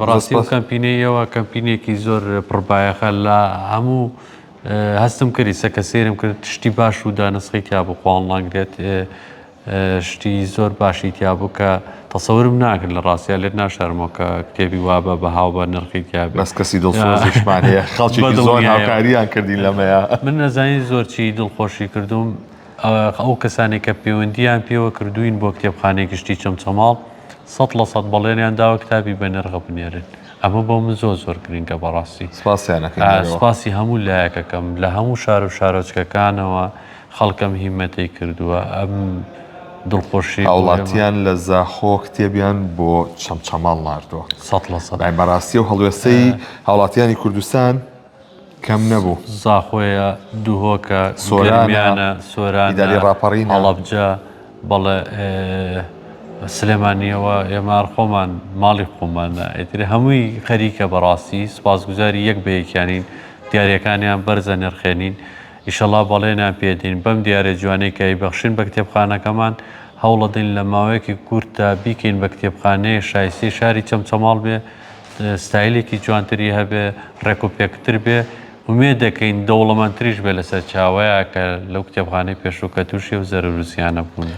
بەڕاستی ئەو کەمپینەی ئێوە کەمپینێکی زۆر پڕبایەخە لە هەموو هەستم کرد ئیسە کە سەیرم کرد شتی باش و دانسقی تیا بوو خوا هەڵناگرێت شتی زۆر باشی تیا بوو کە تەسەورم ناکرد لە ڕاستیا لێت ناشارمەوە کە کتێبی وا بە بەها و بە نرخی تیا بێ. بەس کەسی دڵسۆزیشمان هەیە خەڵکێکی زۆر هاوکاریان کردین لەمەیا. من ئەزانی زۆر چی دڵخۆشی کردووم ئەو کەسانەی کە پەیوەندییان پێوە کردووین بۆ کتێبخانەی گشتی چەمچەماڵ 100% بەڵێنیان داوە کتابی بەنرخ بنێرن ئەمە بۆ من زۆر زۆر گرنگە بەڕاستی. سپاسیان ئەکەین لێرەوە. سپاسی هەموو لایەک ئەکەم لە هەموو شار و شارۆچکەکانەوە خەڵک ئەم هیمەتەی کردووە ئەم دڵخۆشیەی بۆ ئێمە. هاوڵاتیان لە زاخۆ کتێبیان بۆ چەمچەماڵ ناردووە. 100%. بەڕاستی ئەو هەڵوێستەی هاوڵاتیانی کوردستان کەم نەبوو. زاخۆیە، دهۆکە، گەرمیانە، سۆرانە، هەڵەبجە، بەڵێ سلێمانیەوە ئێمە هەر خۆمان ماڵی خۆمانە ئیتر هەمووی خەریکە بەڕاستی سوپاسگوزاری یەک بە یەکیانین دیاریەکانیان بەرزە نرخێنین ئیشەڵا بەڵێنیان پێدین بەم دیارە جوانەی کە ئەیبەخشن بە کتێبخانەکەمان هەوڵەدەین لە ماوەیەکی کورتدا بیکەین بە کتێبخانەیەک شایستەی شاری چەمچەماڵ بێ ستایلێکی جوانتری هەبێ، ڕێک و پێکتر بێ، ئومێد دەکەین دەوڵەمەندتریش بێ لە سەرچاوەیە کە لەو کتێبخانەی پێشوو کە تووشی ئەو زەرەر و زیانە بوون.